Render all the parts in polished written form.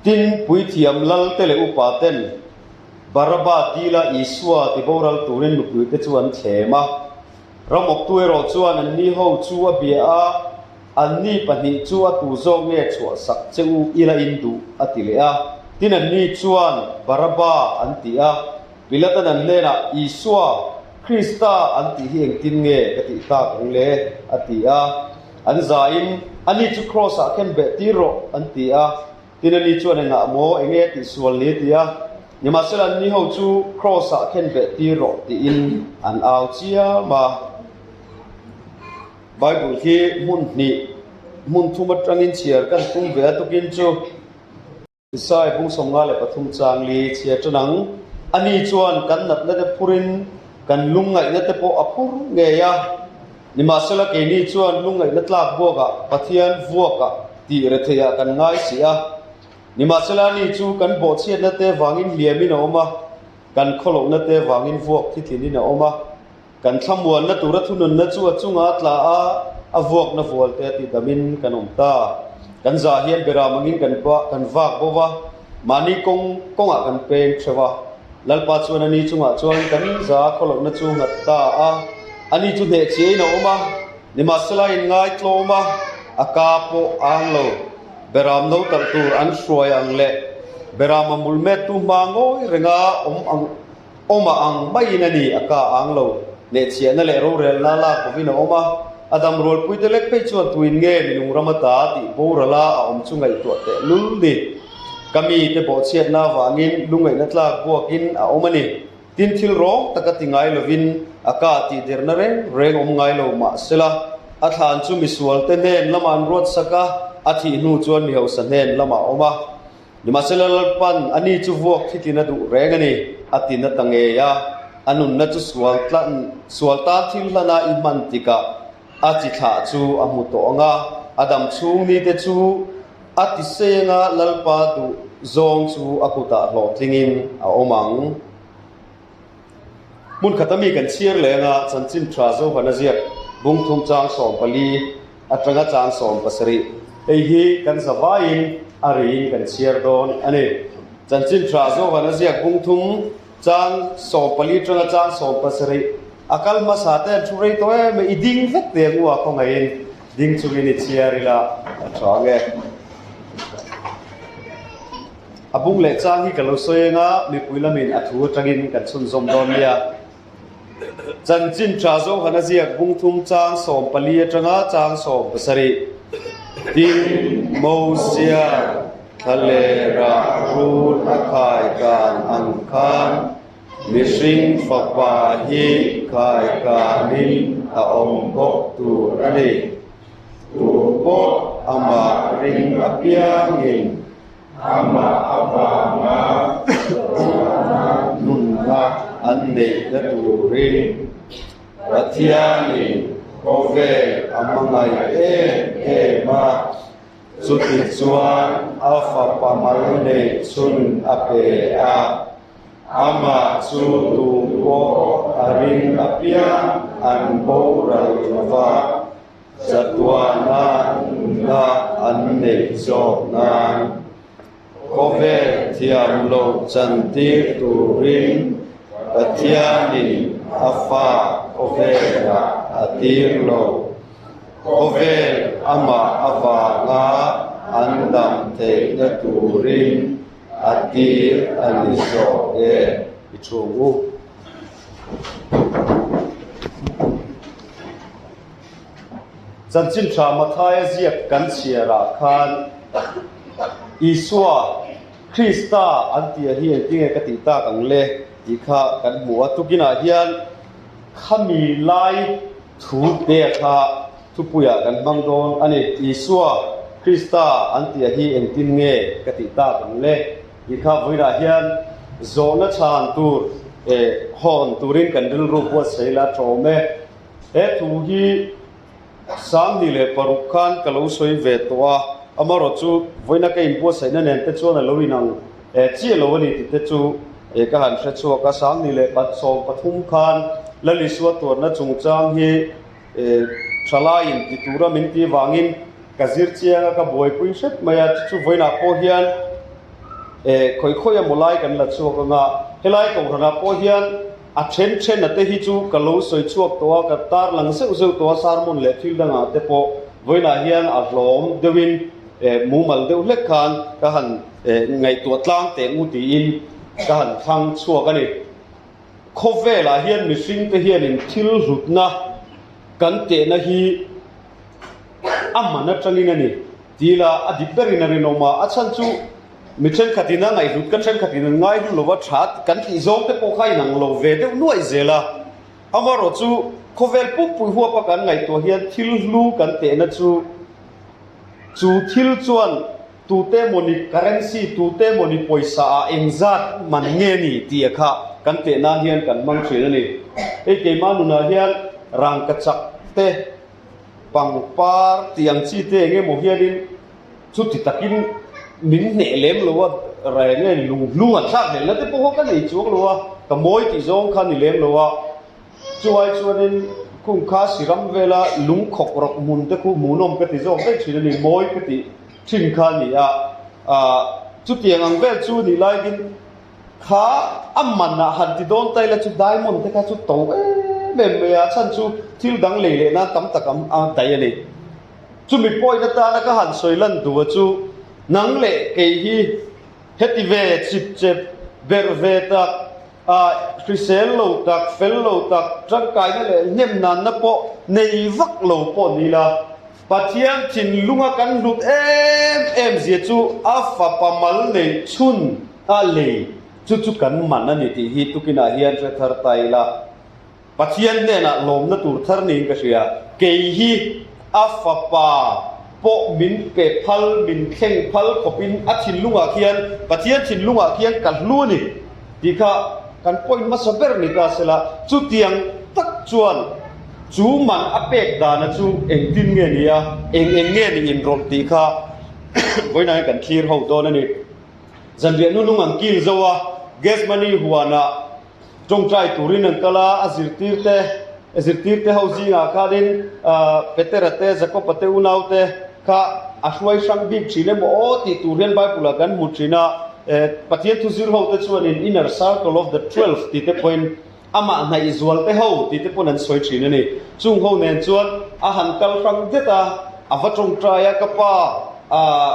Tin, puithiam lalte leh upaten Baraba dila Isua tiboral turin mipuite chu an thlem a. Ramawptu erawh chuan anni ho chu a bia a, Anni pahnih chu a tu zawk nge chhuahsak che u ila in duh? a ti leh a. Tin, anni chuan, Baraba an ti a. Pilatan an hnenah, Isua, Krista an tih hi engtin nge ka tih tak ang le? a ti a. An zain, Ani chu Kraws-ah khen beh tir rawh, an ti a. Tin, ani chuan engah maw, enge a tihsual ni? a ti a. Nimahsela, anni ho chu Kraws-ah khen beh tir rawh, tiin an au chiam a. Bible hi hmun hnih, hmun thum atangin chhiar kan tum ve a, tukin chu. Isai bung 53 chang li chhia tan ang. Ani chuan kan natna te phurin kan lungngaihna te pawh a phur ngei a. Nimahsela keini chuan lungngaihna tlak buakah Pathian vuakah tih retheiah kan ngai si a. Nimahsela ani chu kan bawhchhiatna te vangin hliamin a awm a, kan khawlohna te vangin vuak thitlinin a awm a. Kan thlamuanna tura thununna chu a chunga a tla a, a vuakna vual te a tih damin kan awm ta. Kan zah hian beram angin kan kan vak bo va, mahni kawng kawngah kan peng theuh a. Lalpa chuan ani chungah chuan kan za khawlohna chu nghat ta a, ani chu hnehchhiain a awm a, nimahsela a inngai tlawm a, a ka pawh a ang lo. Beram no talh tur an hruai ang leh beram a mulmettu hma ngawi renga awm ang Awma ang maiin a ni, a ka ang lo. Hnehchhiahna leh rorelna lak bawkin a awm a, a damrualpuite lek phei chuan tuin nge minung ram ata tih borala a awm chu ngaihtuah teh lul ni. Ka mite bawhchhiatna avangin lungngaihna tlak buakin a awm a ni. Tin, thil rawng taka ti ngai lovin a ka tihderna reng reng awm ngai lo mah sela, a thlan chu misualte hnen lamah an ruatsak a, a thih hnu chuan mi hausa hnen lamah a awm a. Nimahsela Lalpan ani chu vuak thitlin a duh reng a ni, a ti na ta ngei a. A nunna chu sual tlan, sual tan thil hlana i hman tikah a chi thlah chu a hmu tawh ang a, a dam chhung nite chu a ti sei anga Lalpa duh zawng chu a kutah hlawhtlingin a awm ang. Hmun khata mi kan chhiar leng a, chanchin tha Zohana ziak bung thum chang 14 atanga chang 17 hei hi kan zavaiin a riin kan chhiar dawn a ni. Chanchin tha Zohana ziak bung thum chang 14 atanga chang 17 a kal hmasa te an thu rei tawh em a, i ding vek teh ang u a khawngaihin ding chungin i chhiar ila a tha ang e. A bung leh chang hi ka lo sawi eng a, mipui lamin a thu atangin kan chhunzawm dawn nia. Chanchin tha Zohana ziak bung thum chang 14 atanga chang 17. Tin, Mosia thlalera rul a khai kan ang khan mihring fapa hi khai kanin a awm bawk tur a ni. Tu pawh amah ring apiangin Amah avanga nunna an neihna turin Pathianin khawvel a hmangaih em em a, chuti chuan a Fapa mal neih chhun a pe a, amah chu tu pawh a ring apiang an boral lova. Chatuana nunna an neih zawk nan khawvel thiam loh chantir turin Pathianin a fa khawvelah a tir lo. Khawvel amah avanga an dam theihna turin a tir a ni zawk e. I chhung u. Chanchin tha Mathaia ziak kan chhiarah khan Isua, Krista an tih hi engtinge ka tih tak ang le tih kha kan hmu a. Tukinah hian khami lai thu te kha thupuiah kan hmang dawn a ni. Isua, Krista an tih hi engtin nge ka tih tak ang le tih kha vawiinah hian zawhna chhan tur hawn turin kan rilru buatsaih la tawm e. He thu hi 26 khan ka lo sawi ve tawh a, amaherawh chu vawiina ka inbuatsaihna nen te chuan a lo inang chiah lo a ni tih te chu ka han hre chhuak a. 2013 khan Lalisua tuarna chungchang hi thalaiin ti tura min tih vangin ka zir chiang a, ka buaipui hrep mai a, chu chu vawiinah pawh hian. Khawi khawi emaw lai kan la chhuak anga helai kohhranah pawh hian a then then a te hi chu ka lo sawi chhuak tawh a, ka tarlang zeuh zeuh tawh a sermon leh thil dangah te pawh vawiinah hian a hlawm deuhin mumal deuh hlek khan ka han ngaihtuah tlang teh ngu tiin ka han thlang chhuak a ni. Khawvelah hian mihringte hianin thil hlutna kan tehna hi a man atangin a ni. Tila a dik berin a rinawm a, a chhan chu mi thenkhatin a ngaihhlut ka thenkhatin an ngai hlu lova tha kan tih zawng te pawh kha inang lo ve deuh nuaih zel a. Amaherawh chu khawvel pumpui huapa kan ngaihtuah hian thil hlu kan tehna chu chu thil chuan tute emawni currency tute emawni pawisa ah engzat man nge ni tih a kha kan teh nan hian kan hmang thin a ni. Hei keimah nunah hian rangkachak te Pangpar tih ang chi te eng emaw hianin chuti takin min hneh lem lo a, reng nge lunghlung an thlak hlelna te pawh ka nei chuang lo a, ka mawi tih zawng kha ni lem lo a. Chuai chuanin khung kha siram vela lungkhawk rawk hmun te khu hmuhnawm ka ti zawk daih thin a ni, mawi ka tih thin kha a ni a. Ahh chutiang ang vel chu nih laiin Kha a man ah han ti dawn ta ila chu diamond te kha chu to em em mai a, chhan chu thil dang lei leh nan tam tak a daih a ni. Chumi point atana ka han sawi lan duh a chu nang leh kei hi heti ve chip chep berh ve tak ah hrisel lo tak fel lo tak tangkaina leh hnem nanna pawh nei vak lo pawh ni ila Pathian thinlunga kan hlut em em zia chu a fapa mal neih chhun a lei chu chu kan man a ni tih hi tukinah hian hre thar ta ila. Pathian hnenah lawmna tur thar niin ka hria. Kei hi a fapa pawh min pe phal, min thleng phal khawpin a thinlungah khian, Pathian thinlungah khian ka hlu a ni tih kha kan point hmasa ber ni ta sela, chutiang tak chuan, Chu man a pek dana chu engtin nge ni a, eng eng nge ni inrawlh tih kha vawiinah hian kan thlir ho dawn a ni. Zanriah nu lung an kil zo a, Gethsemane huanah tawngtai turin an kal a, a zirtirte zirtirte ho zingah khanin Petera te, Jakoba te unaute kha a hruai hrang bik thin emaw aw tih tur hian Bible-ah kan hmu thin a, Pathian thuzir hote chuanin inner circle of the twelve tih te pawhin Amah hnaih zual te ho tih te pawn an sawi thin a ni. Chung ho nen chuan a han kal hrang det a, a va tawngtai a, ka pa ah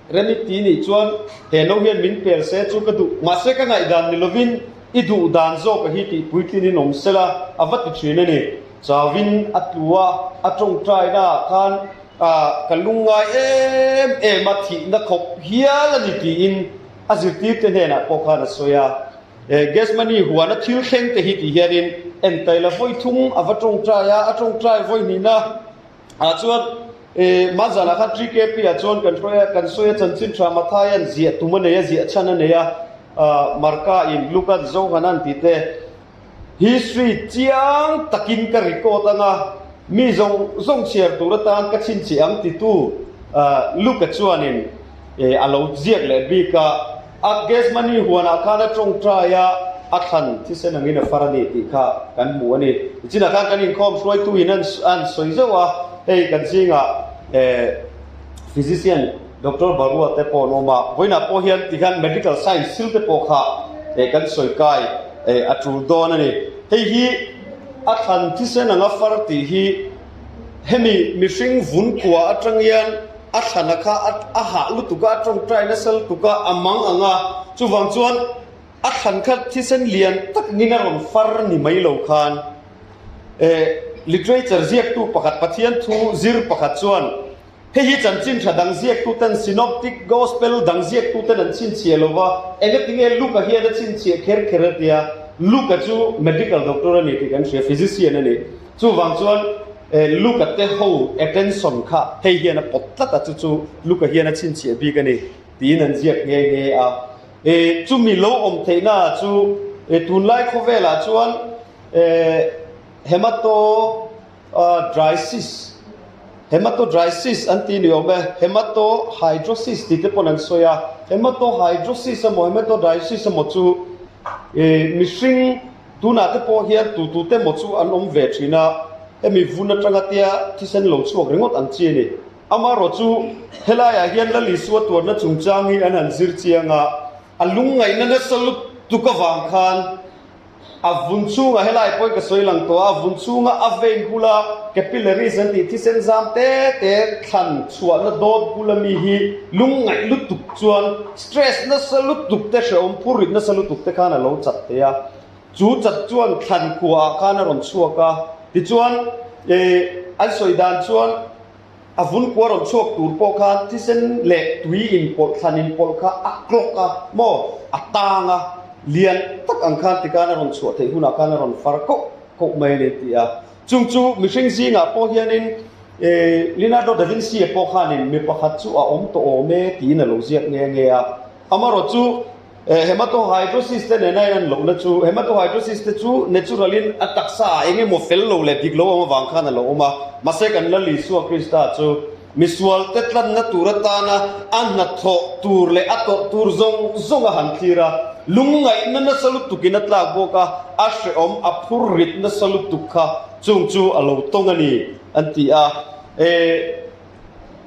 Remi ti nih chuan he no hian min pel se chu ka duh, mahse ka ngaihdan ni lovin i duh dan zawk a hi tih puitlin in awm sela a va ti thin a ni. Chauin a tlu a, a tawngtaina ah khan ah ka lungngai em em a, thihna khawp hial a ni tiin a zirtirte hnenah pawh khan a sawi a. Gethsemane huana thil thleng te hi tih hianin entaila vawi thum a va tawngtai a, a tawngtai vawi hnihna ah chuan Mazanah khan TKP ah chuan kan hruai a, kan sawi a chanchin tha Mathaian ziah tum a nei a, ziah chhan a nei a, Marka in Lukan Zohanan tih te History chiang takin ka record anga mi zawng zawng chhiar tur atan ka chhinchhiah ang titu Luka chuanin a lo ziak leh bik a, a Gethsemane huanah khan a tawngtai a, a thlan thisen angin a far a ni tih kha kan hmu a ni. Nichinah khan kan inkhawm hruaituin an sawi zauh a, hei kan zingah physician Doctor Barua te pawh an awm a, vawiinah pawh hian tikhian medical science thil te pawh kha kan sawi kai a tul dawn a ni. Hei hi a thlan thisen anga far tih hi hemi mihring vun kua atang hian A thlana kha a hah lutuk a, a tawngtai nasa lutuk a, a mang ang a, chuvang chuan a thlan kha thisen lian tak angin a rawn far ni mai lo khan eh literature ziaktu pakhat Pathian thu zir pakhat chuan hei hi chanchin tha dang ziaktuten synoptic gospel dang ziaktuten an chhinchhiah lo va, engatinge Luka hian a chhinchhiah kher kher a tia, Luka chu medical doctor a ni tih kan hria, physician a ni. Chuvang chuan Luka te ho attention kha hei hian a pawt tlat a, chu chu Luka hian a chhinchhiah bik a ni tiin an ziak nghe nghe a. Chumi lo awm theihna chu tunlai khawvelah chuan hematodrysis, hematodrysis an ti ni awm e, hematohydrosis tih te pawn an sawi a. Hematohydrosis emaw hematodrysis emaw chu mihring Tunah te pawh hian tutute maw chu an awm ve thin a, hemi vun atanga tia thisen lo chhuak ringawt ang chi a ni. Amaherawh chu helaiah hian Lal Isua tuarna chungchang hi an han zir chiang a. A lungngaihna nasa lutuk avang khan a vun chhungah helai pawhin ka sawi lang tawh a, a vun chhunga a vein bula capillaries an tih thisen zam te te thlan chhuahna dawt bula mi hi lungngaih lutuk chuan stress nasa lutuk te hrehawm phurrit nasa lutuk te khan a lo chat thei a. Chu chat chuan thlan kuaah khan a rawn chhuak a, tichuan ih an sawi dan chuan a vun kua rawn chhuak tur pawh khan thisen leh tui inpawlh thlan inpawlh kha a clog a maw a tang a, lian tak ang khan tikhan a rawn chhuah theih hunah khan a rawn far koh koh mai a ni a ti a. Chung chu mihring zingah pawh hianin ih Leonardo da Vinci-a pawh khanin mi pakhat chu a awm tawh awm e tiin a lo ziak nghe nghe a, amaherawhchu Hematohidrosis te nena in an lohna chu hematohidrosis te chu natural in a taksa ah eng emaw fel lo leh dik lo awm avang khan a lo awm a, mahse kan Lal Isua Krista chu misual te tlanna tur atana a hnathawh tur leh a tawrh tur zawng zawng a han thlir a, lungngaihna nasa lutuk in a tlak bawk a, a hrehawm a phur rit nasa lutuk kha chung chu a lo tawng a ni an ti a.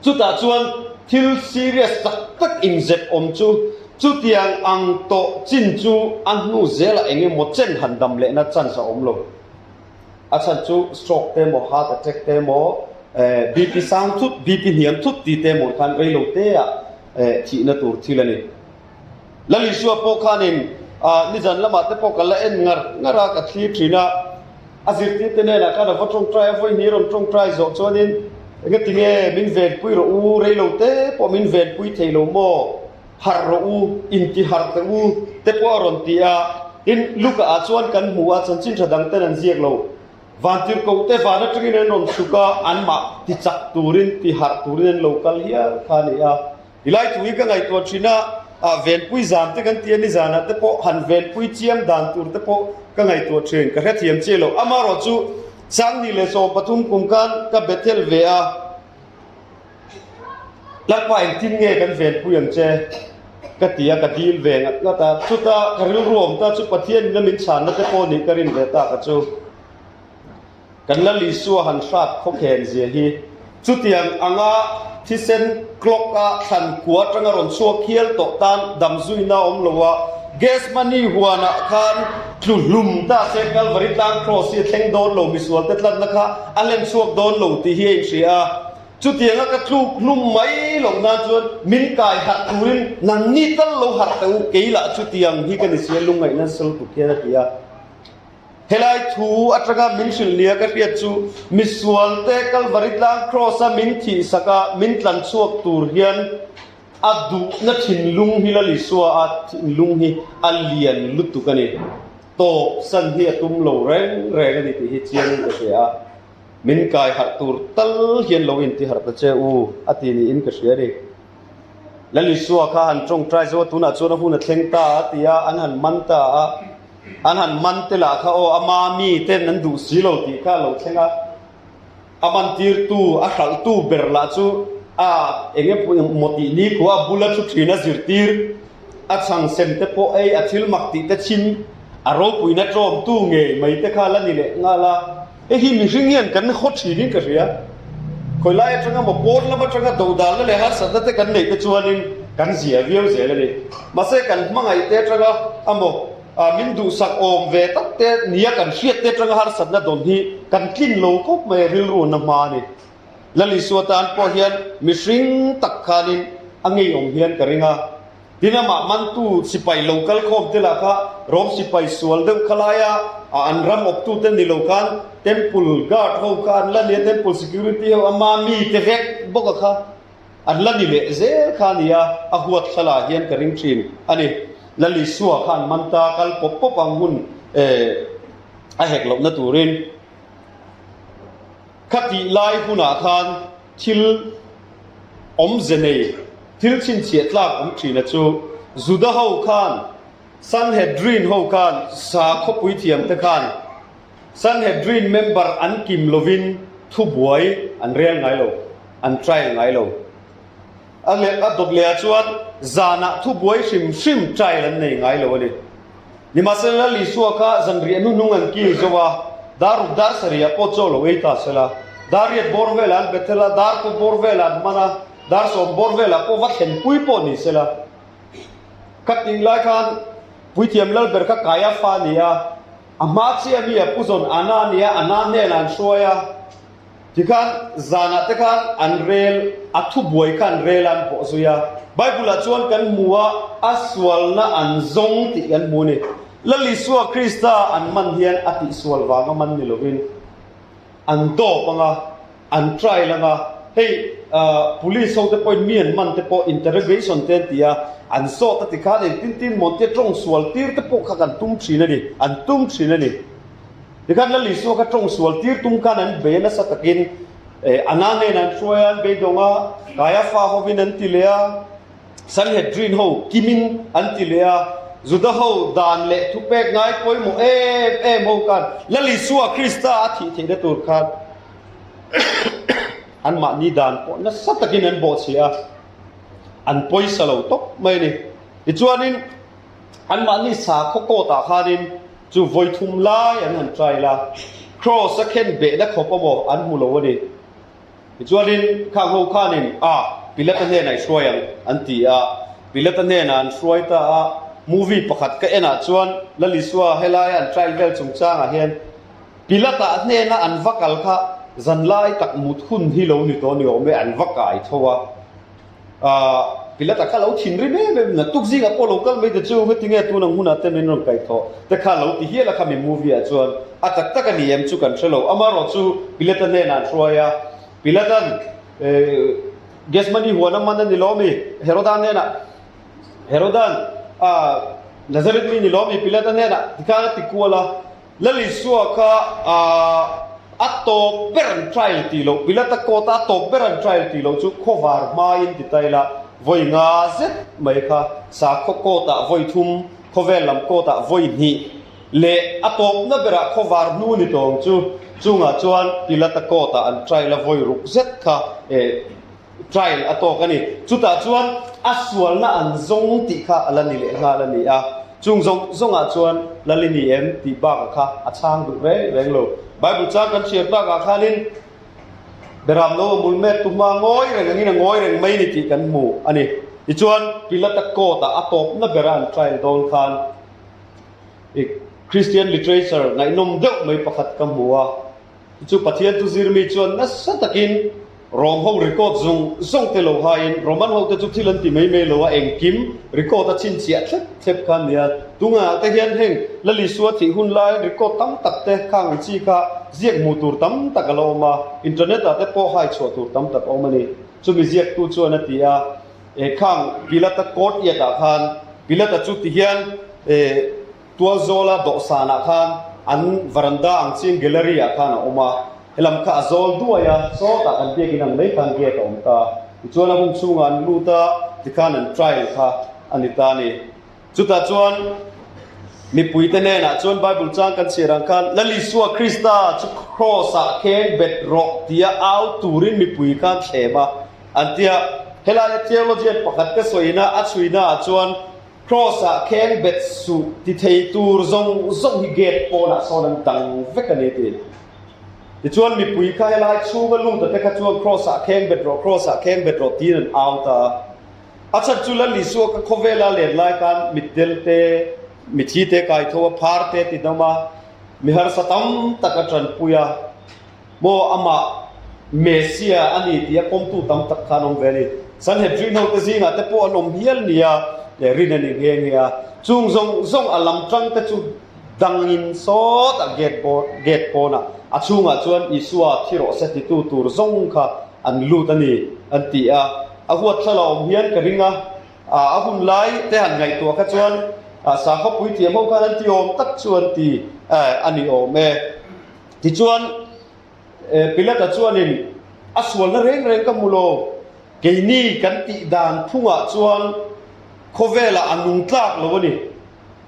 Chutah chuan thil serious tak tak inzep awm chu chutiang ang tawh chin chu a hnu zelah eng emaw chen han dam lehna chance a awm lo. A chhan chu stroke te emaw, heart attack te emaw, BP sang thut, BP hniam thut ti te emaw khan rei lo te ah thihna tur thil a ni. Lal Isua pawh khanin nizan lamah te pawh ka la en ngar ngar a, ka thlir thin a. A zirtirte hnenah khan a va tawngtai a, vawihnih rawn tawngtai zawh chuanin, Engati nge min venpui rawh u, rei lo te pawh min venpui thei lo maw? Harh rawh u, inti harh teh u, te pawh a rawn ti a. Tin, Luka ah chuan kan hmu a, chanchin tha dang ten an ziak lo. Vantirhkoh te van atangin an rawn chhuk a, anmah ti chak turin, ti harh turin an lo kal hial kha a ni a. I lai thu hi ka ngaihtuah thin a, ah venpui zan te kan ti a, nizanah te pawh han venpui chiam dan tur te pawh ka ngaihtuah thin, ka hrethiam chiah lo. Amaherawh chu Sanghnih leh 13 kum khan ka Bethel ve a, Lalpa engtin nge kan venpui ang che ka ti a, ka dil ve ngat ngat a, chuta ka rilru awm ta chu Pathian in a min chhanna te pawh nih ka rin ve ta ka chu. Kan Lal Isua han hrat khawkhen zia hi chutiang anga thisen clock a thlan kua atanga rawn chhuak hial tawh tan dam zuina a awm lo a, Gethsemane huanah khan tlu hlum ta se Kalvari tlang cross hi a thleng dawn lo, misual te tlatna kha a hlen chhuak dawn lo tih hi a inhria a. Chutianga ka tluk hlum mai loh nan chuan min kai harh turin nangni tal lo harh teh u, kei lah chutiang hi ka ni sia lungngaihna sal tuk hian a ti a. Helai thu atanga min hrilh nia ka hriat chu misualte Kalvari tlang Kraws a min thihsak a min tlan chhuak tur hian a duhna thinlung hi Lal Isua a thinlung hi a lian lutuk a ni. Tawp san hi a tum lo reng reng a ni tih hi chiangin ka hria a. Min kai harh tur tal hian lo inti harh ta che u a ti niin ka hria a ni. Lal Isua kha han tawngtai zo a tunah chuan a hun a thleng ta a ti a, an han man ta a. An han man te lah kha aw ama mi ten an duh si lo tih kha a lo thleng a, a man tirtu a hralhtu ber lah chu a eng emaw tih ni khua a bula thu thin a zirtir a chhang sem te pawh ei a thil mak tih te chhim a ropuina tlawmtu ngei mai te kha la ni leh nghal a. Hei hi mihring hian kan haw thin in ka hria. Khawi lai atanga maw pawn lam atanga dodalna leh harsatna te kan neih te chuanin kan zia viau zel a ni. Mahse kan hmangaih te atanga amaw min duhsak awm ve tak te nia kan hriat te atanga harsatna dawn hi kan tlin lo khawp mai a rilru na hma a ni. Lal Isua tan pawh hian mihring tak khanin a ngeiawm hian ka ring a. Tin amah mantu sipai lo kal khawm te lah kha Rom sipai sual deuh kha laia an ram awptu te ni lo khan Temple guard ho kha an la ni a, Temple security ho ama mi te vek bawk a kha an la ni leh zel kha a ni a, a huat thla lah hian ka ring thin a ni. Lal Isua kha an man ta kal pawp pawp ang hun a hek lohna turin. Khatih lai hunah khan thil awmze nei, thil chhinchhiah tlak awm thina chu Juda ho khan, Sanhedrin ho khan, sakhawpui thiamte khan Sanhedrin member an kim lovin thubuai an rel ngai lo, an trial ngai lo. A leh a dawt lehah chuan zanah thubuai hrim hrim trial an nei ngai lo a ni. Nimahsela Lal Isua kha zanriah hnuhnung an kil zo a, dar ruk dar sarihah pawh chaw lo ei ta sela, dar riat bawr velah an Bethel a, dar kaw bawr velah an man a, dar sawm bawr velah pawh va thlenpui pawh ni sela. Kha tih lai khan Puithiam Lalber kha Kaiafa a ni a, a hma chiah mi a Puzawn Anna a ni a, Anna hnenah an hruai a. Tikhan zanah te khan an rel, a thubuai kha an rel a, an pawh zui a. Bible-ah chuan kan hmu a, a sualna an zawng tih kan hmu a ni. Lal Isua Krista an man hian a tihsual vanga man ni lovin an dawp ang a, an trial ang a. Hei police ho te pawhin mi an man te pawh interrogation te an ti a, an zawt a tikhan engtin tin maw tia tawng sual tir te pawh kha kan tum thin a ni, an tum thin a ni. Tikhan Lal Isua kha tawng sual tir tum khan an bei a nasa takin Anna nen an hruai a, an beidawng a, Kaiafa hovin an ti leh a, Sanhedrin ho kimin an ti leh a, Juda ho dan leh thupek ngai pawimawh em em ho khan Lal Isua Krista a thih theihna tur khan anmahni dan pawh nasa takin an bawhchhiah a, an pawisa lo tawp mai a ni. Tichuanin anmahni sakhaw court ah khanin chu vawi thum lai an han trial a, Kraws a khen behna khawp amaw an hmu lo a ni. Tichuanin khang ho khanin a Pilata hnenah i hruai ang an ti a, Pilata hnenah an hruai ta a, movie pakhat ka enah chuan Lal Isua helaia an trial vel chungchangah hian Pilata hnena an va kal kha zanlai tak mut hun hi lo ni tawh ni awm e, an va kai tho a. Pilata kha lo thinrim em em na, tuk zingah pawh lo kal mai ta chu, heti nge tun ang hunah te min rawn kaih thawh te kha lo ti hial a khami movie ah chuan a tak tak a ni em chu kan hre lo. Amaherawhchu Pilata hnenah an hruai a, Pilata'n Gethsemane huan a man a ni lo mi? Heroda hnenah Heroda'n Nazareth mi ni lo mi? Pilata hnenah tikhan a ti kual a. Lal Isua kha a tawp ber an trial tih loh, Pilata court a a tawp ber an trial tih loh chu khawvar hmain ti ta ila, vawi nga zet mai kha sakhaw court ah vawi thum, khawvel lam court ah vawi hnih leh a tawpna berah khawvar hnu ni tawng chu chungah chuan Pilata court ah an trial a vawi ruk zet kha Trial a tawk a ni. Chutah chuan a sualna an zawng tih kha a la ni leh nghal a ni a. Chung zawng zawngah chuan Lal i ni em tih bakah kha a chhang duh reng reng lo. Bible chang kan hriat bakah khanin Beram lo a mul mek tu hma ngawi reng angin a ngawi reng mai ni tih kan hmu a ni. Tichuan Pilata court-ah a tawpna bera an trial dawn khan Christian literature ngaihnawm deuh mai pakhat ka hmu a. Chu Pathian chu zirmi chuan nasa takin Rom ho record zawng zawng te lo haiin Roman ho te chu thil an ti mai mai lo a, engkim record a chhinchhiah thlep thlep kha a nia. Tunah te hian heng Lal Isua thih hun laiin record tam tak te khang ang chi kha ziak hmuh tur tam tak a la awm a, internet ah te pawh hai chhuah tur tam tak a awm a ni. Chumi ziaktu chuan a ti a, e khang Pilata court iat ah khan Pilata chu ti hian e, Tualzawla dawhsanah khan an varanda ang chiang gallery ah khan a awm a, helam kha a zawl duai a, sawtah kan biakin ang mai khan gate a awm ta. Tichuan a hung chhungah an lut a, tikhan an trial kha a ni ta a ni. Chutah chuan mipuite hnenah chuan Bible chang kan chhiar ang khan Lal Isua Krista chu Kraws ah kheng bet rawh tia au turin mipui khan thlem a, an ti a. Helaia theologian pakhat ka sawina a chhuina ah chuan Kraws ah kheng bet suh ti thei tur zawng zawng hi gate pawnah sawn an dang vek a ni tiin. Tichuan mipui kha helai chhunga lut a te kha chuan Kraws ah kheng bet rawh, Kraws ah kheng bet rawh tiin an au ta a. A chhan chu Lal Isua kha khawvela len lai khan mitdel te, mithi te kai tho a, phar te ti dam a, mi harsa tam tak a tanpui a. Maw amah Messia a ni tih a pawmtu tam tak kha an awm ve a ni. Sanhedrin ho te zingah te pawh an awm hial nia rin a ni nghe nghe a. Chung zawng zawng a lam tang te chu dangin sawtah gate gate pawnah a chhungah chuan Isua thi rawh se titu tur zawng kha an lut a ni an ti a. A huatthlala awm hian ka ring a, a hun lai te han ngaihtuah kha chuan sakhaw puithiam ho khan an ti awm tak chu an ti a ni awm e. Tichuan, Pilata chuanin, A sualna reng reng ka hmu lo, keini kan tih dan phungah chuan khawvelah a nung tlak lo a ni.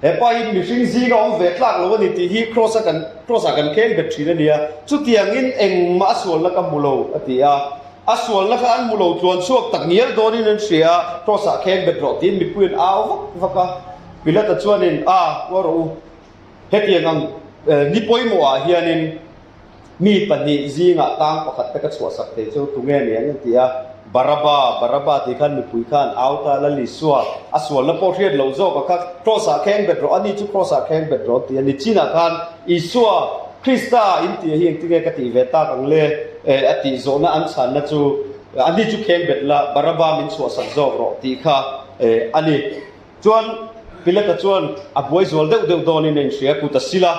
He pa hi mihring zinga awm ve tlak lo a ni tih hi Kraws-a kan Kraws-ah kan kheng bet thin a nia. Chutiangin engmah a sualna ka hmu lo, a ti a. A sualna kha an hmu lo tluan chhuak tak ngial dawnin an hria a, Kraws-ah kheng bet rawh tiin mipuiin au vak vak a. Pilata chuanin, A, uar rawh u. Hetiang ang ni pawimawhah hianin mi pahnih zingah tang pakhat te ka chhuahsak thei chu tunge ni ang an ti a. Baraba, Baraba tih khan mipui khan au ta Lal Isua a sualna pawh hriat loh zawk a kha Kraws ah kheng bet rawh, ani chu Kraws ah kheng bet rawh an ti a ni. Chinah khan Isua Krista in tih hi engtinge ka tih ve tak ang le? A tih zawhna an chhanna chu ani chu kheng bet la, Baraba min chhuahsak zawk rawh tih kha a ni. Chuan Pilata chuan a buai zual deuh deuh dawnin a inhria, kut a sil a.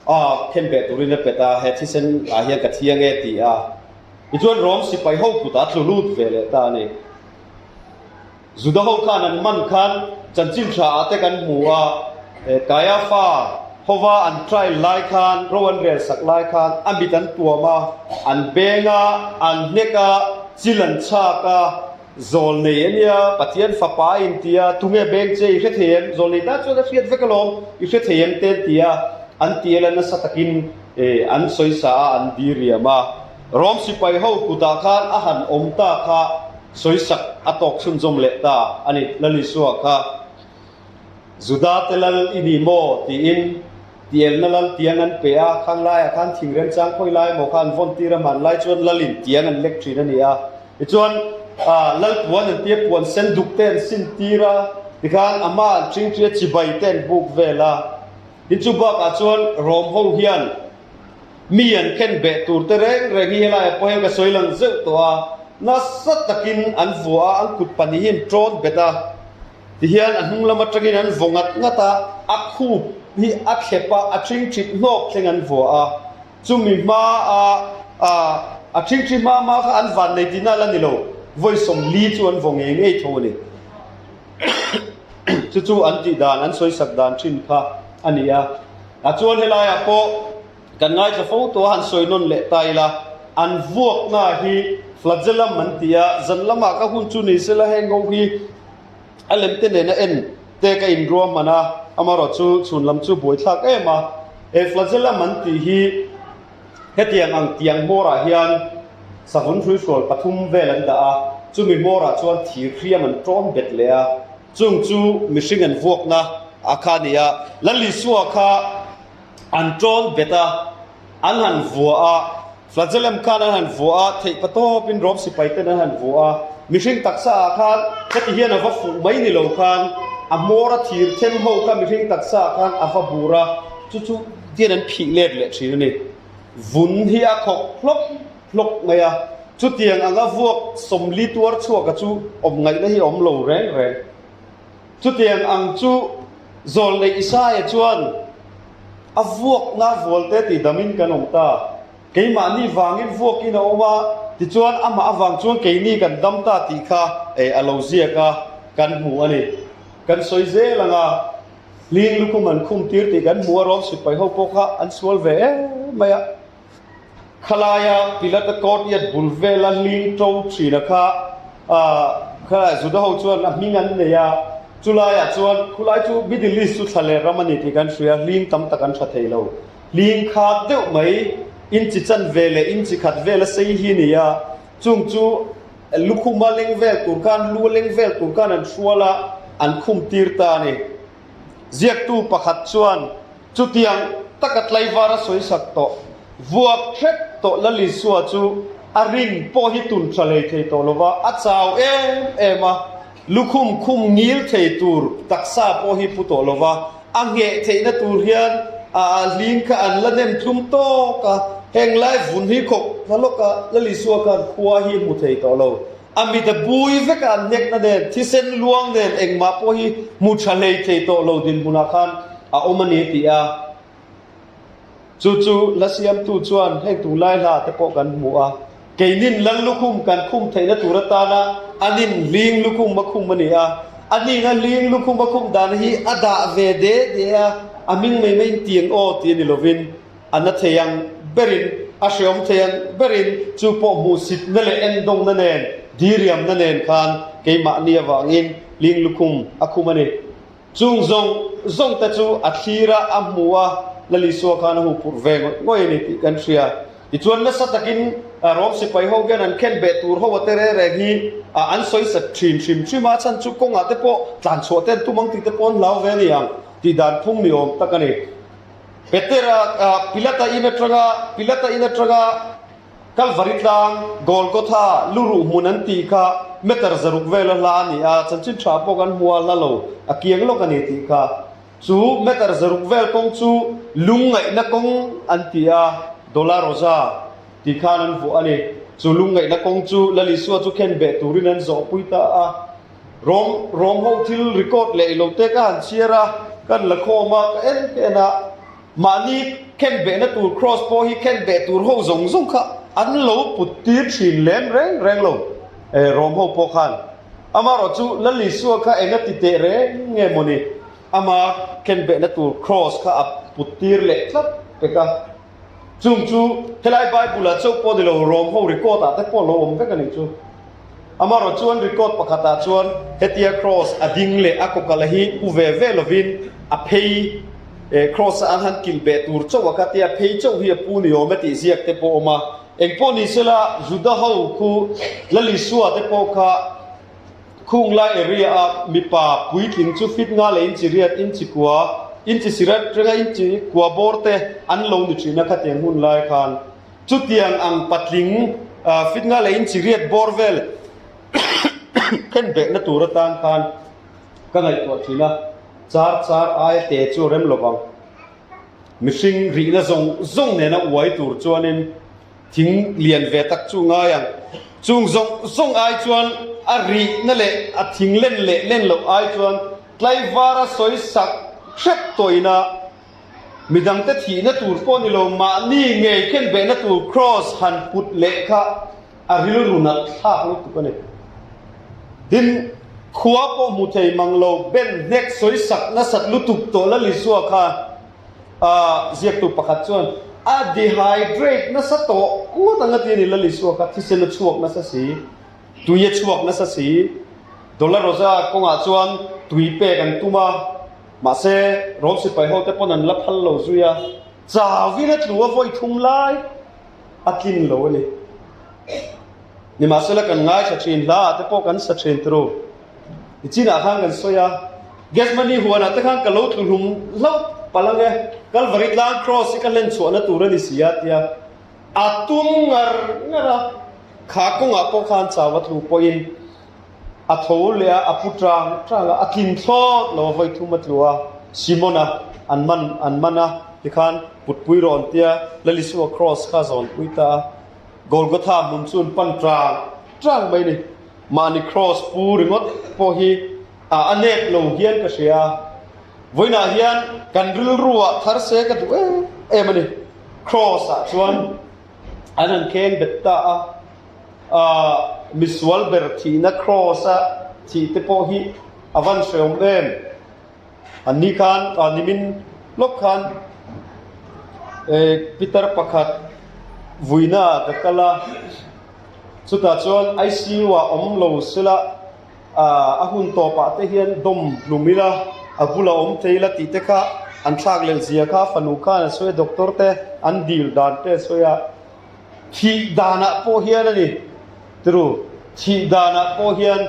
A khen beh turin a pet a, he thisen ah hian ka thiang e ti a. Tichuan Rom sipai ho kutah a tlu lut ve leh ta a ni. Juda ho khan an man khan chanchin tha ah te kan hmu a, Kaiafa hova an trial lai khan, ro an rel sak lai khan a mit an tuam a, an beng a, an hnek a, chil an chhak a, Zawl nei a nia, Pathian fapa a inti a, tunge beng che i hre thei em? Zawl nei tan chuan a hriat vek alawm, i hre thei em te an ti a, an ti ela nasa takin an sawi sa a, an di riam a. Rom sipai ho kutah khan a han awm ta kha sawisak a tawk chhunzawm leh ta a ni, Lal Isua kha. Juda te lal i ni maw? tiin tielna lal tiang an pe a, khang laiah khan thing remchang khawi lai emaw kha an vawn tir a, hmanlai chuan lalin tiang an lek thin a ni a. Tichuan lal puan an tia puan sen duk te an sin tir a, tikhan a hma an ṭingṭi a, chibai te an buk vel a. Tin chu bakah chuan Rom ho hian mi an khen beh tur te reng reng hi helaiah pawh hian ka sawi lang zeuh tawh a, nasa takin an vua a, an kut pahnih hi an ṭawn bet a. Tihian a hnung lam atangin an vaw ngat ngat a, a khup hi a thlep a, a ṭhingṭhit hnawk thleng an vua a. Chumi hma a a ṭhingṭhi hma hma kha an van nei tihna la ni lo, vawi 40 chu an vaw ngei ngei tho a ni. Chu chu an tih dan, an sawisak dan ṭhin kha a ni a. A chuan helaiah pawh kan ngaithla fo tawh a, han sawi nawn leh ta ila, an vuakna hi flagellum an ti a, zan lamah ka hun chu ni sela heng ho hi a lem te nena en te ka inruahman a, amaherawh chu chhun lam chu buaithlak em a, he flagellum an tih hi hetiang ang tiang hmawrah hian savun hruihrual pathum vel an dah a, chumi hmawrah chuan thir hriam an tawn bet leh a, chung chu mihring an vuakna a kha a ni a, Lal Isua kha an tawn bet a, an han vua a, Flagellum khan an han vua a, theih patawpin Rom sipai ten an han vua a, mihring taksa ah khan heti hian a va fuh mai ni lo khan a hmawr a thir them ho kha mihring taksa ah khan a va bur a, chu chu tian an phih let leh thin a ni. Vun hi a khawk hlawk hlawk mai a, chutiang anga vuak 40 tuar chhuaka chu awm ngaihna hi a awm lo reng reng. Chutiang ang chu Zawlneih Isaia chuan a vuakna vualte tih damin kan awm ta. Keimahni vangin vuakin a awm a, tichuan amah avang chuan keini kan dam ta tih kha a lo ziak a, kan hmu a ni. Kan sawi zel ang a, hling lukhum an khum tir tih kan hmu a, Rom sipai ho pawh kha an sual ve em mai a. Khalaia Pilata courtyard bul vela hling to thina kha kha Juda ho chuan a hming an nei a, chulaiah chuan khulai chu Middle East chu thla leh ram a ni tih kan hria, hling tam tak an tha thei lo. Hling kha deuh mai inchi chan ve leh inchi khat vela sei hi a ni a, chung chu lukhuma leng vel tur khan, lu a leng vel tur khan an hrual a, an khum tir ta a ni. Ziaktu pakhat chuan Chutiang taka tlaivar a sawisak tawh, vuak hrep tawh Lal Isua chu a rin pawh hi tun tha hlei thei tawh lova, a chau em em a, lukhum khum ngil thei tur taksa pawh hi pu tawh lova, a ngheh theihna tur hian a hling kha an la nem tlum tawk a, heng lai vun hi khawk hla lawk a, Lal Isua khan khua hi hmu thei tawh lo. A mit a bui vek a, an hnekna nen, thisen luang nen engmah pawh hi hmu tha hlei thei tawh lo dinhmunah khan a awm a ni a ti a. Chu chu la siamtu chuan heng tunlai hla te pawh kan hmu a, keinin lal lukhum kan khum theihna tur atana anin hling lukhum a khum a ni a, anina hling lukhum a khum dan hi a dah ve de de a, a hming mai maiin tiang aw ti a ni lovin, A na thei ang berin, a hreawm thei ang berin, chu pawh hmuhsitna leh endawngna nen, diriamna nen khan keimahni avangin hling lukhum a khum a ni. Chung zawng zawng te chu a thlir a, a hmu a, Lal Isua khan a huphurh ve ngawih ngawih a ni tih kan hria. Tichuan nasa takin Rom sipai ho hian an khen beh tur ho a te reng reng hi an sawi sat thin hrim hrim a, chhan chu kawngah te pawh tlan chhuah te an tum ang tih te pawh an hlau ve a ni ang tih dan phung ni awm tak a ni. Petera, Pilata in atanga, Pilata in atanga Kalvari tlang, Golgotha, luruh hmun an tih kha meter 600 vela hla a ni a, chanchin tha pawh kan hmu a hla lo, a kiang lawk a ni tih kha. Chu meter 600 vel kawng chu lungngaihna kawng an ti a, Dolorosa tih khan an vuah a ni. Chu lungngaihna kawng chu Lal Isua chu khen beh turin an zawhpui ta a. Rom Rom ho thil record leh ilo te ka han chhiar a, ka han la khawm a, ka en ka en a. Mahni khen behna tur cross pawh hi khen beh tur ho zawng zawng kha an lo put tir thin lem reng reng lo e Rom ho pawh khan. Amaherawh chu Lal Isua kha enga ti teh reng nge mawni ama khen behna tur cross kha a put tir leh tlat pek a. Chung chu helai Bible ah chauh pawh ni lo Rom ho record ah te pawh lo awm vek a nih chu. Amaherawh chuan record pakhatah chuan hetia cross a ding leh a kawkala hi pu ve ve lovin a phei cross a an han kilh beh tur chauh a kha tia phei chauh hi a pu ni awm e tih ziak te pawh a awm a. Engpawh ni sela Juda ho khu Lal Isua te pawh kha khung lai area a mipa puitling chu fit nga leh inchi riat inchi kua inchi sirat renga inchi kua bawr te an lo ni thin a khatiang hun lai khan. Chutiang ang patling fitnga leh inchi riat bawr vel khen behna tur atan khan ka ngaihtuah thin a, char char aia te chu a rem lo vang. Mihring rihna zawng zawng nena uai tur chuanin thing lian ve tak chu ngai ang. Chung zawng zawng ai chuan a rihna leh a thing len leh len loh ai chuan tlaivara sawi sak hrep tawina Midangte thihna tur pawh ni lo, mahni ngei khen behna tur kraws han put leh kha a rilru nat thlak lutuk a ni. Tin, khua pawh hmu thei mang lo, ben hnek sawi sak nasat lutuk tawh Lal Isua kha ziaktu pakhat chuan a dehydrate nasa tawh ngawt ang a ti a ni, Lal Isua kha thisen a chhuak nasa si, tui a chhuak nasa si, Dolorosa kawngah chuan tui pek an tum a. Mahse, Rom sipai hote pawn an la phal lo zui a, chauhin a tlu a vawi thum lai a tlin lo a ni. Nimahsela kan ngaithla thin, hla ah te pawh kan sa thin turu. I chinah khan kan sawi a, Gethsemane huanah te khan ka lo tlu hlum hlauh palh ang e, Kalvari tlang Cross hi ka hlen chhuahna tur a ni si a tia a tum ngar ngar a, kha kawngah pawh khan chau a tlu pawhin A tho leh a, a pu tang tang a, a tlin thlawt lo a, vawi thum a tlu a, Simona an man an man a, tikhan putpui rawh an tia, Lal Isua kraws kha zawnpui ta a, Golgotha hmun chu an pan tang tang mai a ni. Mahni kraws pu ringawt pawh hi a a nep lo hian ka hria a, vawiinah hian kan rilruah thar se ka duh em em a ni. Kraws ah chuan an han kheng bet ta a. Misual ber thihna kraws a thih te pawh hi a van hreawm em? An ni khan nimin lawk khan Peter pakhat vuina ah ka kal a, chutah chuan ICU ah awm lo sela a hun tawpah te hian dawm hlum ila a bulah awm thei ila tih te kha an thlak leh zia kha fanu khan a sawi a, doctor te an dil dan te a sawi a. Thih danah pawh hian a ni. Tiru, thih danah pawh hian,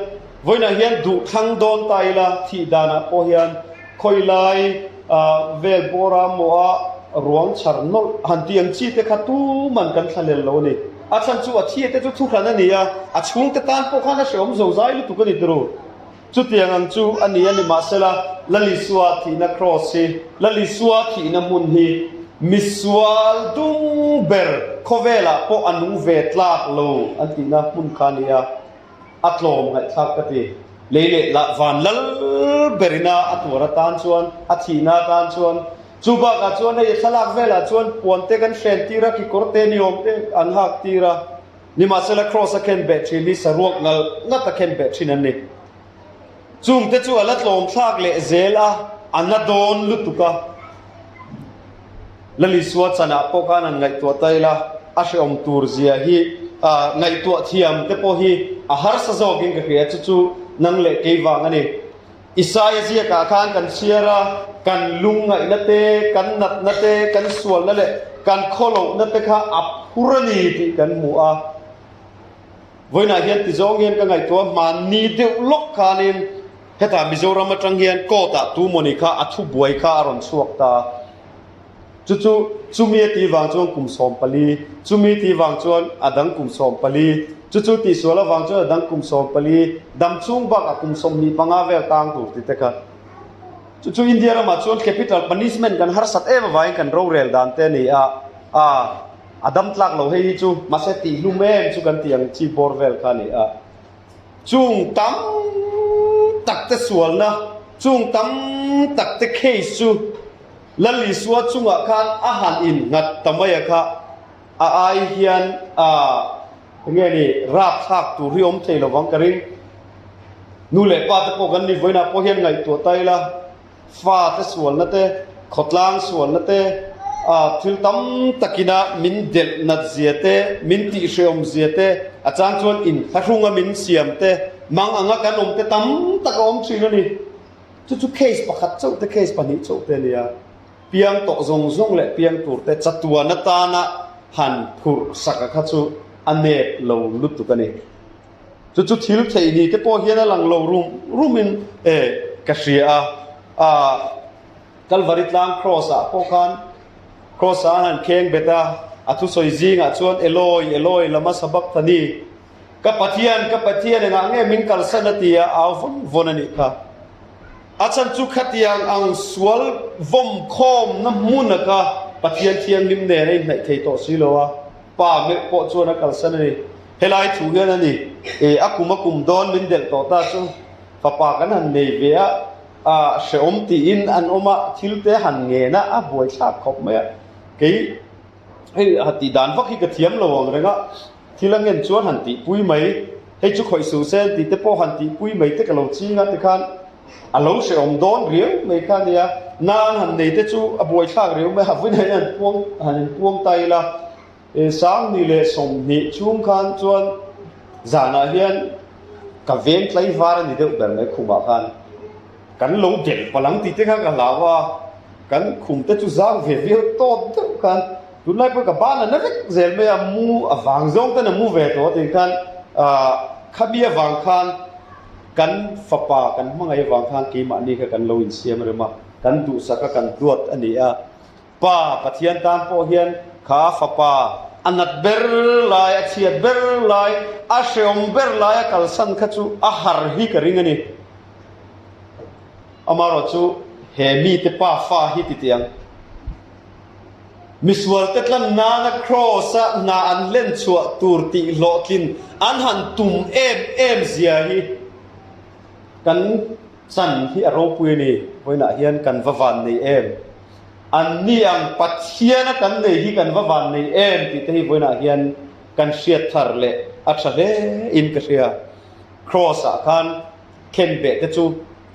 vawiinah hian duh thlang dawn ta ila, thih danah pawh hian khawilai vel bawra maw a ruang chhar nawlh han tih ang chi te kha tuman kan thla lel lo a ni. A chhan chu a thia te chu thuhran a ni a, a chhungte tan pawh khan a hrehawm zozai lutuk a ni tiru. Chutiang ang chu a ni a ni mahsela, Lal Isua thihna kraws hi, Lal Isua thihna hmun hi misual dung ber khawvelah pawh a nung ve tlak lo an tihna hmun kha a ni a, a tlawm ngaihthlak ka ti. Lei leh lah van lal berina a tuar atan chuan, a thihna atan chuan, chu bakah chuan hei a thlalak velah chuan puan te kan hren tir a, kekawr te ni awm te an hak tir a. Nimahsela Kraws a khen beh thin hi saruak ngal ngat a khen beh thin an ni. Chungte chu a la tlawm thlak leh zel a, a na dawn lutuk a. Lal Isua chanah pawh khan han ngaihtuah ta ila, a hrehawm tur zia hi ngaihtuah thiam te pawh hi a harsa zawkin ka hria, chu chu nang leh kei vang a ni. Isaia ziakah khan kan chhiar a, kan lungngaihna te, kan natna te, kan sualna leh kan khawlohna te kha a phur a ni tih kan hmu a. Vawiinah hian ti zawng hian ka ngaihtuah a, hmanni deuh lawk khanin hetah Mizoram atang hian court ah tu mawni kha a thubuai kha a rawn chhuak ta a. Chu chu chumi a tih vang chuan kum 14, chumi tih vang chuan a dang kum 14, chu chu tihsual avang chuan a dang kum 14, dam chhung bakah kum 25 vel tang tur ti te kha. Chu chu India ramah chuan capital punishment kan harsat em avangin kan rorel dan te a ni a, a a dam tlak lo hei hi chu mahse tihhlum em chu kan tih ang chi bawr vel kha a ni a. Chung tam tak te sualna, chung tam tak te case chu Lal Isua chungah khan a han innghat ta mai a kha, a ai hian a enge ni rapthlak tur hi awm thei lovang ka ring. Nu leh pa te pawh kan ni vawiinah pawh hian ngaihtuah ta ila, fa te sualna te, khawtlang sualna te, a thil tam takina min delh nat zia te, min tihhrehawm zia te, a chang chuan inthlahrunga min siam te, mang anga kan awm te tam tak a awm thin a ni. Chu chu case pakhat chauh te, case pahnih chauh te a ni a. Piang tawh zawng zawng leh piang tur te chatuan atana han phurh sak a kha chu a nep lo lutuk a ni. Chu chu thil theih ni te pawh hian a lang lo rum rumin e ka hria a. Aah Kalvari tlang Kraws ah pawh khan Kraws ah an han kheng bet a, a thusawi zingah chuan Eloi, Eloi lama sabachthani, ka Pathian, ka Pathian engah nge min kalsan a ti a, au vawn vawn a nih kha. A chhan chu khatiang ang sual vawm khawmna hmun a kha Pathian thianghlim nen a inhnaih thei tawh si lo a, Pa meuh pawh chuan a kalsan a ni. Helai thu hian a ni, e, a kum a kum dawn min delh tawh ta chu fapa kan han nei ve a, a hrehawm tiin an awm a, thil te han ngen a, a buaithlak khawp mai a. Kei hei ha tih dan vak hi ka thiam lo ang reng a, thil a ngen chuan han tihpui mai, hei chu khawih suh se an tih te pawh han tihpui mai te ka lo ching a tikhan a lo hrehawm dawn riau mai kha a nia. Na an han nei te chu a buaithlak riau mai a, vawiin hian an puang han inpuang ta ila. Sangni leh 20 chhung khan chuan zanah hian ka veng tlaivar a ni deuh ber mai khumah khan kan lo delh palh ang tih te kha ka hlau a, kan khum te chu zang ve viau tawt deuh khan tunlai pawh ka ban a na vek zel mai a, mu a vang zawng ten a mu ve tawh a tih khan ah khami avang khan kan fapa kan hmangaih avang khan keimahni kha kan lo insiam rem a, kan duhsak a kan duat a ni a. Pa Pathian tan pawh hian kha fapa a nat ber lai, a chhiat ber lai, a hreawm ber lai a kalsan kha chu a har hi ka ring a ni. Amaherawh chu he mite pa fa hi ti teh ang. Misualte tlan nana Kraws-a hna an hlen chhuah tur tih hlawhtlin an han tum em em zia hi kan Chan hi a ropui a ni, vawiinah hian kan va van nei em? An ni ang Pathiana kan nei hi kan va van nei em tih te hi vawiinah hian kan hriat thar leh a tha hle in ka hria. Kraws ah khan khenbeh te chu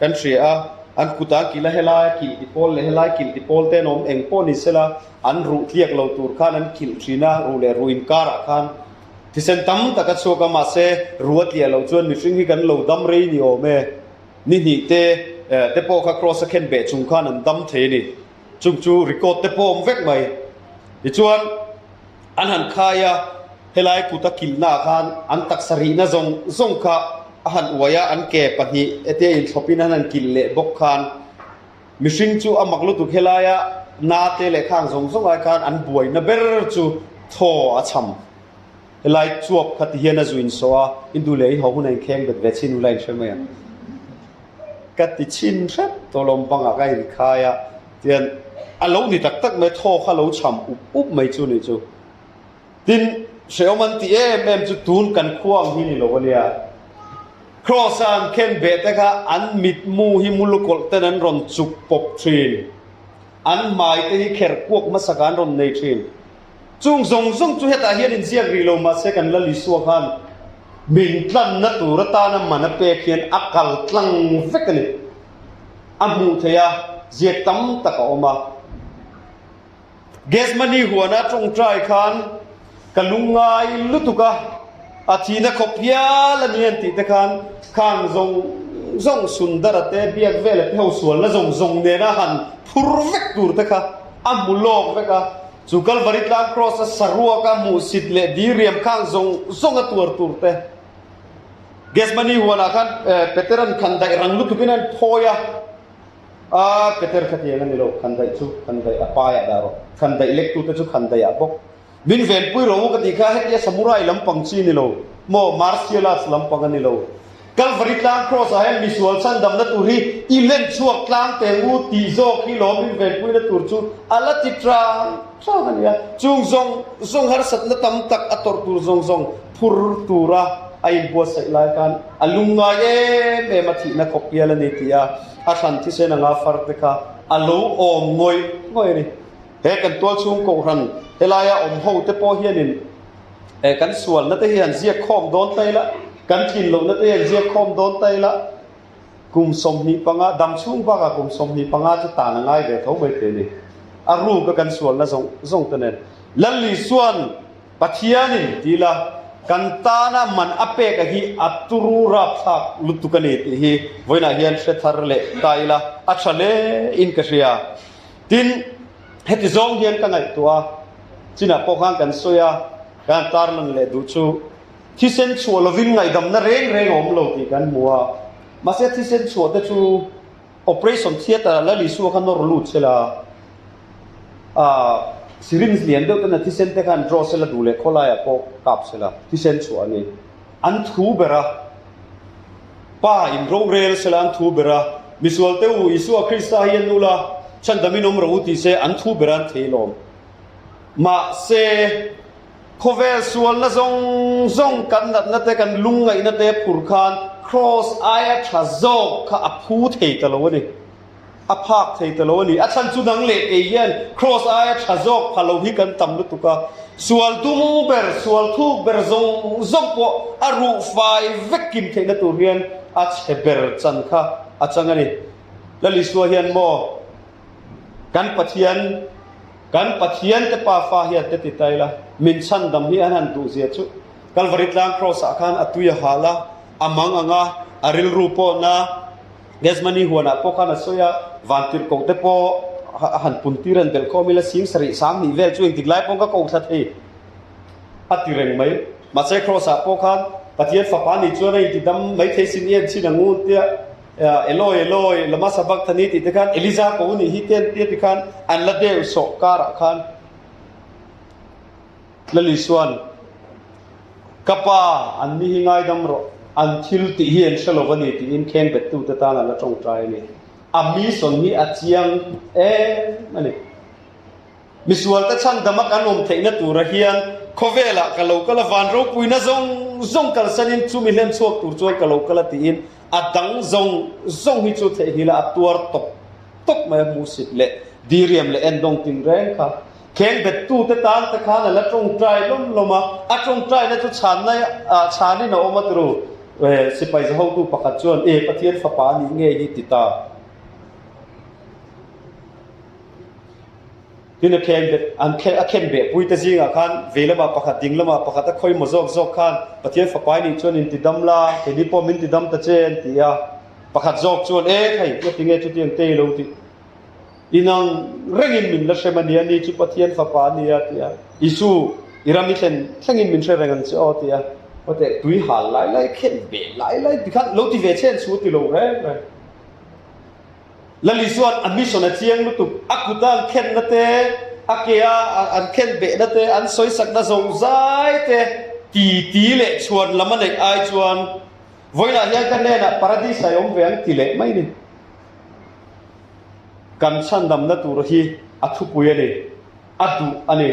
kan hria a, an kut ah kilh a, helai a kilh ti pawl leh helai kilh ti pawl te an awm eng pawh ni sela an ruh tliak lo tur khan an kilh thin a, ruh leh ruh inkar ah khan Thisen tam tak a chhuak a, mahse ruh a tliah loh chuan mihring hi kan lo dam rei ni awm e. Ni hnih te te pawh kha Kraws a khen beh chung khan an dam thei a ni. Chung chu record te pawh awm vek mai. Tichuan an han khai a, helai kut a kilhna ah khan an taksa rihna zawng zawng kha a han uai a, an ke pahnih hetia inthlawpin an han kilh leh bawk khan Mihring chu a mak lutuk helaia na te leh khang zawng zawng ai khan an buaina ber chu thaw a chham. Helai chuap kha ti hian a zu insawh a, in duh leh i ho hun a inkheng bet ve chin ula inhre mai ang. Ka ti chhin hrep tawh lawm bangah ka inkhai a, tihian a lo ni tak tak mai, thaw kha lo chham up up mai chu nih chu. Tin, hrehawm an ti em em chu tun kan khua ang hi ni lo a nia. Kraws-a an khen beh te kha an mitmu hi mulukawlh ten an rawn chuk pawp thin. An hmai te hi kher kuak hmasakah an rawn nei thin. Chung zawng zawng chu hetah hian inziak rih lo mahse kan Lal Isua khan min tlanna tur atana man a pek hian a kal tlang vek a ni. A hmuh theih a, ziak tam tak a awm a. Gethsemane huana tawngtai khan ka lungngai lutuk a, a thihna khawp hial a ni an tih te khan khang zawng zawng Sundara te biak vela te ho sualna zawng zawng nena han phur vek tur te kha a hmu lawk vek a, chu Kalvari tlang Kraws a saruak a hmuhsit leh diriam khang zawng zawng a tuar tur te Gethsemane huanah khan Peteran khan daih rang lutukin a han phawi a. A, Peter khatiang a ni lo, khandaih chu khandaih a paiah dah rawh, khandaih lektute chu khandaihah bawk. Min venpui rawh u ka tih kha hetia samurai lampang chi ni lo maw, martial arts lampang a ni lo. Kalvari tlang cross ah hian misual chhandamna tur hi i len chhuak tlang teng u tih zawk hi lawm min venpuina tur chu a la ti tang tang a nia. Chung zawng zawng harsatna tam tak a tawrh tur zawng zawng phur tura a inbuatsaih lai khan a lungngai em em a thihna khawp hial a ni tih a a thlan thisen anga far te kha a lo awm ngawih ngawih a ni. He kan tualchhung kohhran helaia awm ho te pawh hianin eh kan sualna te hi han ziak khawm dawn ta ila, kan tlin lohna te hi han ziak khawm dawn ta ila, kum 25, dam chhung bakah kum 25 chu tan a ngai ve tho mai thei a ni. A ruka kan sualna zawng zawng te nen. Lallisuan Pathianin ti ila, kan tana man a pek a hi a turu rapthlak lutuk a ni tih hi vawiinah hian hre thar leh ta ila a tha hle in ka hria. Tin, heti zawng hian ka ngaihtuah a, chinah pawh khan kan sawi a, kan tarlan leh duh chu thisen chhuah lovin ngaihdamna reng reng a awm lo tih kan hmu a, mahse thisen chhuah te chu operation theatre ah Lal Isua kha nawr lut sela, ah syringe lian deuh ten a thisen te khan draw sela duh leh khawlaiah pawh kap sela thisen chhuah a ni. An thu ber a. Pa in rorel sela an thu ber a, Misual te u, Isua Krista hi an ula, chhandamin awm rawh u tih se an thu ber a an thei lawm. Mahse, khawvel sualna zawng zawng kan natna te, kan lungngaihna te phur khan Kraws aia tha zawk kha a phu thei ta lo a ni. A phak thei ta lo a ni. A chhan chu nang leh kei hian Kraws aia tha zawk pha lo hi kan tam lutuk a. Sual dum ber, sual thuk ber zawng zawng pawh a ruh fai vek kim theihna tur hian a chhe ber chan kha a chang a ni. Lal Isua hian maw kan Pathian, kan Pathian te pa fa hian te ti ta ila, min chhandam hi an han duh zia chu Kalvari tlang Kraws ah khan a tui a hal a, a mang ang a, a rilru pawh na, Gethsemane huanah pawh khan a sawi a, vantirhkoh te pawh a han pun tir an belh khawm ila 70,000 sang vel chu engtik lai paw'n ka ko thla thei a ti reng mai. Mahse Kraws ah pawh khan Pathian fapa nih chuan a inti dam mai thei sin i en chhin ang u tia Eloi Eloi lama sabachthani tih te khan Eliza ko nih hi te an tia ti khan an la deuh sawh karah khan Lal Isua'n, Ka pa, an ni hi ngaidam rawh, an thil tih hi an hre lo va ni tiin kheng bettute tan a la tawngtai a ni. A mission hi a chiang em a ni. Misualte chhandama kan awm theihna tura hian khawvelah ka lo kal a, van ropuina zawng zawng kalsanin chumi hlen chhuak tur chuan ka lo kal a tiin a dang zawng zawng hi chu theihnghilh a tuar tawp tawp mai a, hmuhsit leh diriam leh endawng tinreng kha. Kheng bettute tan te khan a la tawngtai lawm lawm a, a tawngtaina chu chhanna ah chhanin a awm a tiru. Sipai zahotu pakhat chuan, E Pathian fapa a nih ngei hi ti ta. Tin a kheng bet, an a khen behpui te zingah khan vei lamah pakhat, ding lamah pakhat a khawi maw zawk zawk khan Pathian fapa i nih chuan inti dam la, keini pawh min ti dam ta che an ti a. Pakhat zawk chuan, E thei, ngatinge chutiang te i lo tih? Inang rengin min la hrem a nia, ni chu Pathian fapa a nia ti a. Isu, i ram i thlen thlengin min hre reng ang che aw ti a. Awte, tui hal lai lai, khen ve lai lai ti khan lo ti ve che an chu ti lo reng reng. Lal Isua'n a mission a chiang lutuk, a kuta an khenna te, a kea an khen behna te, an sawisakna zozai te ti ti leh chhuan lam a neih ai chuan vawiinah hian ka hnenah paradis a awm ve ang ti leh mai ni. Kan chhandamna tur hi a thupui a ni, a duh a ni.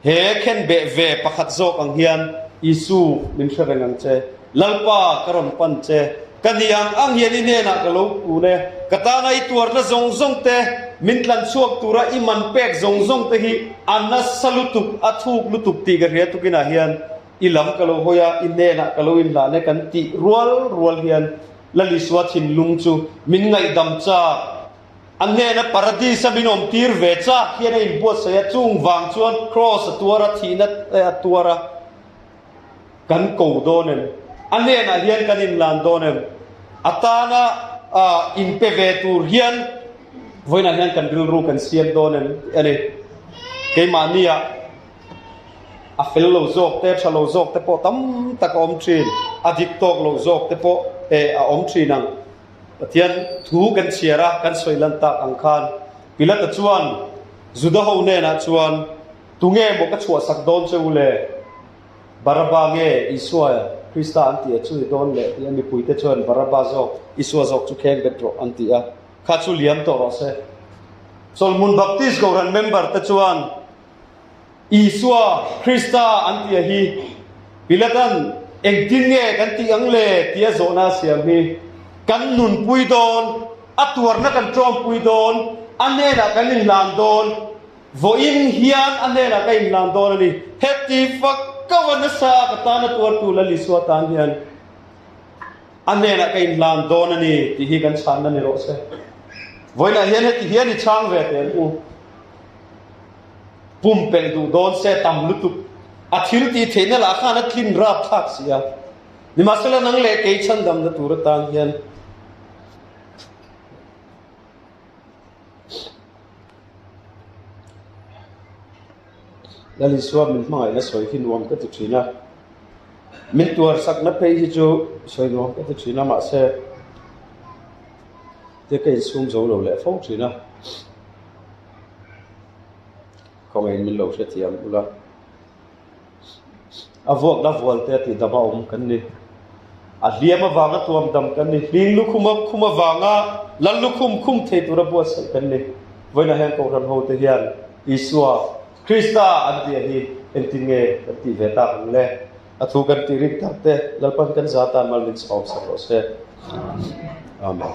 He khenbeh ve pakhat zawk ang hian Isu min hre reng ang che. Lalpa, ka rawn pan che. Ka ni ang ang hian i hnenah ka lo kun e. Ka tana i tuarna zawng zawng te, min tlan chhuak tura i man pek zawng zawng te hi a nasa lutuk, a thuk lutuk tih ka hria tukinah hian i lam ka lo hawi a, i hnenah ka lo inhlan e kan tih rual rual hian Lal Isua thinlung chu min ngaihdam chak. A hnena Paradis-a min awmtir ve chak hian a inbuatsaih a, chung vang chuan Kraws a tuar a, thihna a tuar a, kan ko dawn em? A hnenah hian kan inlan dawn em? A tana inpe ve tur hian vawiinah hian kan rilru kan siam dawn em tih a ni. Keimahnia. A fel lo zawk te, tha lo zawk te pawh tam tak a awm thin. A dik tawk lo zawk te pawh eh a awm thin ang. Pathian thu kan chhiar a, kan sawi lan tak ang khan Pilata chuan Juda ho hnenah chuan, Tunge maw ka chhuahsak dawn che u le? Baraba nge Isua Krista an tih a chu ni dawn le? tih a mipuite chuan Baraba zawk, Isua zawk chu kheng bet rawh an ti a, kha chu liam tawh rawh se. Chawlhmun Baptist Kohhran member te chuan Isua Krista an tih a hi Pilatan engtin nge kan tih ang le tia zawhna a siam hi kan nunpui dawn, a tuarna kan tawmpui dawn, a hnenah kan inhlan dawn, Vawiin hian a hnenah ka inhlan dawn a ni. Heti fak kau a nasa a ka tana tuartu Lal Isua tan hian a hnenah ka inhlan dawn a ni tih hi kan chhanna ni rawh se. Vawiinah hian heti hian i chhang ve teh ang u. Pumpelh duh dawn se tam lutuk. A thil tih theihna lah khan a tlin rap thlak si a. Nimahsela nang leh kei chhandamna tur atan hian Lal Isua min hmangaihna sawi hi nuam ka ti thin a, min tuarsakna phei hi chu sawi nuam ka ti thin a mahse te ka insum zo lo leh fo thin a, khawngaihin min lo hrethiam ula. A vuakna vual te tih dam a awm kan ni. A hliam avanga tuam dam kan ni. Hling lukhum a khum avanga lal lukhum khum thei tura buatsaih kan ni. Vawiinah hian Kohhran ho te hian Isua Krista an tih a hi engtin nge kan tih ve tak ang le? A thu kan tih rik tak te Lalpan kan za tan mal min chhawm sak rawh se. Amen.